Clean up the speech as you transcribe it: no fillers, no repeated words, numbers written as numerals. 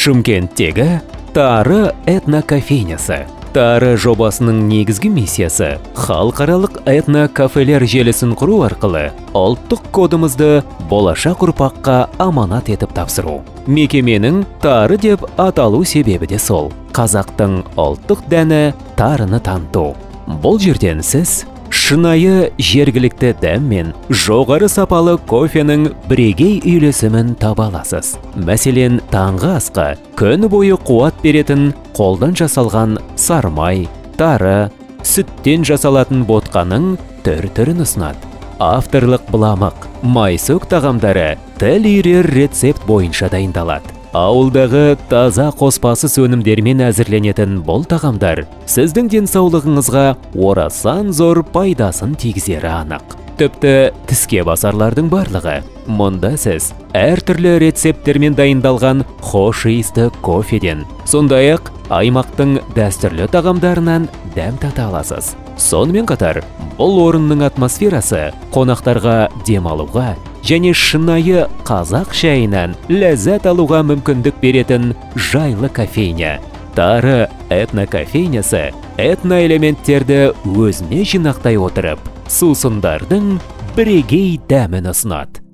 Шымкенттегі Тары этнокофейнясы. Тары жобасының негізгі миссиясы халықаралық этнокафелер желісін құру арқылы ұлттық кодымызды болашақ ұрпаққа аманат етіп тапсыру. Мекеменің Тары деп аталу себебі де сол. Қазақтың ұлттық дәні тарыны таныту. Бұл жерден сіз шынайы жергілікті дәм мен жоғары сапалы кофенің бірегей үйлесімін таба аласыз. Мәселен, таңғы асқа күні бойы қуат беретін қолдан жасалған сармай, тары, сүттен жасалатын ботқаның түр-түрін ұсынады. Авторлық быламық, майсөк тағамдары тіл үйірер рецепт бойынша дайындалады. Ауылдағы таза қоспасыз өнімдермен әзірленетін бұл тағамдар сіздің денсаулығыңызға орасан зор пайдасын тигізері анық. Тіпті тіске басарлардың барлығы. Мұнда сіз әртүрлі рецепттермен дайындалған хош иісті кофеден, сондай-ақ аймақтың дәстүрлі тағамдарынан дәм тата аласыз. Сонымен қатар, бұл орынның атмосферасы қонақтарға демалуға және шынайы қазақ шайынан ләззат алуға мүмкіндік беретін жайлы кофейня. Тары этнокофейнясы этноэлементтерді өзіне жинақтай отырып, сусындардың бірегей дәмін ұсынады.